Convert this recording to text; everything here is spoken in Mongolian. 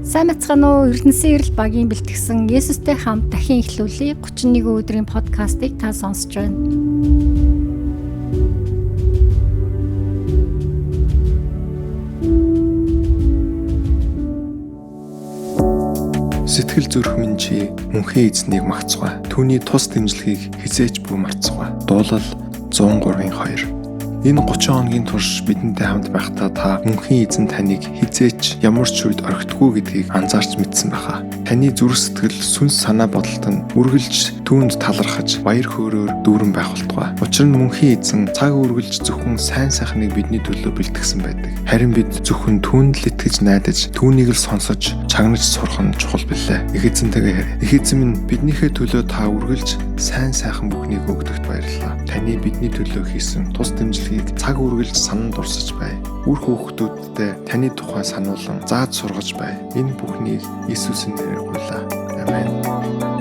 Сайн мэцхан уу? Эрдэнэсийн эрэл багийн бэлтгэсэн Есүстэй хамт дахин эхлүүлье 31 өдрийн подкастыг та сонсож байна. Сэтгэл зүрх минь чи мөнхийн эзнийг магтцгаа. Түүний тус дэмжлэгийг хизээч бүү мартцгаа. Дуулал 103-ын 2. Энэ 30 хоногийн турш бидэнтэй хамт байхдаа та мөнхийн эзэн таныг хизээч ямар ч үед орхидгүй гэдгийг анзаарч мэдсэн байхаа. Таны зүрх сэтгэл сүнс санаа бодолд нь үргэлж түүнд талархаж баяр хөөрөөр дүүрэн байх болтугай. Учир нь мөнхийн эзэн цаг үргэлж зөвхөн сайн сайхныг бидний төлөө бэлтгэсэн байдаг. Харин бид зөвхөн түүнд л итгэж найдаж, түүнийг л сонсож, чагнаж сурах нь чухал билээ. Их эзэнтэйгээ ярь. Их эзэн минь, биднийхээ төлөө та үргэлж сайн сайхан бүхнийг өгдөгт баярлалаа. Таны бидний төлөө хийсэн тус дэмжлэгийг цаг үргэлж санан дурсаж бай. Үр хүүхдүүддээ таны тухай сануулan зааж сургаж бай. Энэ бүхнийг Иесусийн нэрээр гуйлаа. Амен.